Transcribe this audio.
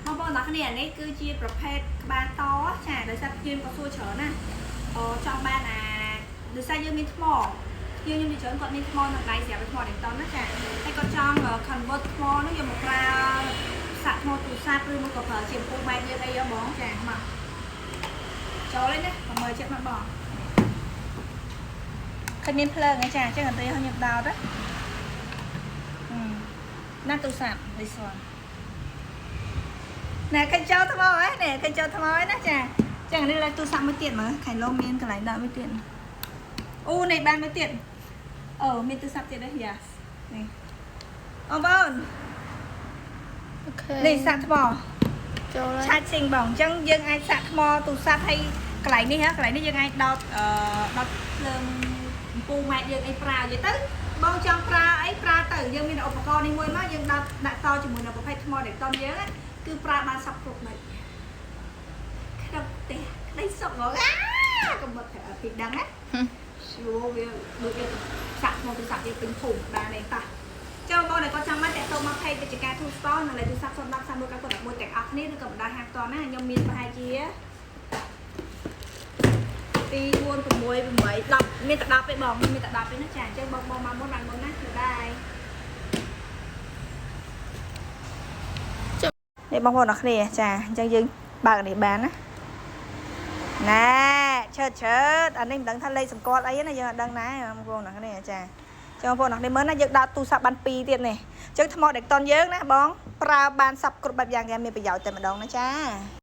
បងប្អូនទាំងគ្នានេះគឺជាប្រភេទក្បាលតចាដោយសារយើងក៏សួរច្រើនណាអូចង់បានអាដោយសារយើងមានថ្មយើងខ្ញុំនិយាយច្រើនគាត់មានថ្មនៅដៃស្រាប់ថ្មដេកតនណាចាហើយគាត់ចង់ convert ថ្មនោះយកមកប្រើសាក់ថ្មទូរស័ព្ទឬមកក៏ប្រើជាអំពូលបែបយើងអីហ៎បងចាមកចូលហើយណាប្រមើចិត្តមកបងឃើញមានភ្លើងហើយចាអញ្ចឹងអត់ទេខ្ញុំដោតណាណាទូរស័ព្ទ this one ណែឃើញចូលថ្មហ៎ណែឃើញចូលថ្មហើយណាចាចឹងនេះឡើងទូរស័ព្ទមួយទៀតមើលខៃឡូមានកន្លែងដាក់មួយទៀតអូនេះបានមួយទៀតអូមានទូរស័ព្ទទៀតទេ Yes នេះអូបង OK នេះសាក់ថ្ម ចូលហើយ charging បងអញ្ចឹងយើងអាចសាក់ថ្មទូរស័ព្ទហើយកន្លែងនេះហ៎កន្លែងនេះយើងអាចដោតអឺដោតភ្លើងអំពូលម៉ែត្រយើងអីប្រើនិយាយទៅបងចង់ប្រើអីប្រើទៅយើងមានឧបករណ៍នេះមួយមកយើងដោតដាក់តជាមួយនឹងប្រភេទថ្មដែលតនយើងណាគឺប្រើបានសពគ្រប់បែបក្នុងផ្ទះក្តីសុខហ្មងអាកុំមកពីដឹងណាស្រួលវាដូចយើងសាក់ថ្មទូរស័ព្ទយើងពេញភូមិបានទេតាចូលបងដែលគាត់ចង់មកតាក់ទងមក page វិជ្ជការ Tool Store នៅលេខទូរស័ព្ទ010 31 9 11ទាំងអស់គ្នាឬក៏បណ្ដាហាងផ្ទាល់ណាខ្ញុំមានប្រហែលជា2 4 6 8 10មានតែ10ទេបងមានតែ10ទេណាចាអញ្ចឹងបងបងមកមុនបានមុនណាបាយនេះបងប្អូនអរគ្នាចាអញ្ចឹងយើងបើកនេះបានណាណែឆើតឆើតអានេះមិនដឹងថាលេខសម្គាល់អីណាយើងអត់ដឹងដែរបងប្អូនអរគ្នាចាចឹងបងប្អូនអរគ្នាមើលណាយើងដោតទូរស័ព្ទបាន2ទៀតនេះអញ្ចឹងថ្មដេកតុនយើងណាបងប្រើបានសពគ្រប់បែបយ៉ាងគេមានប្រយោជន៍តែម្ដងណាចា។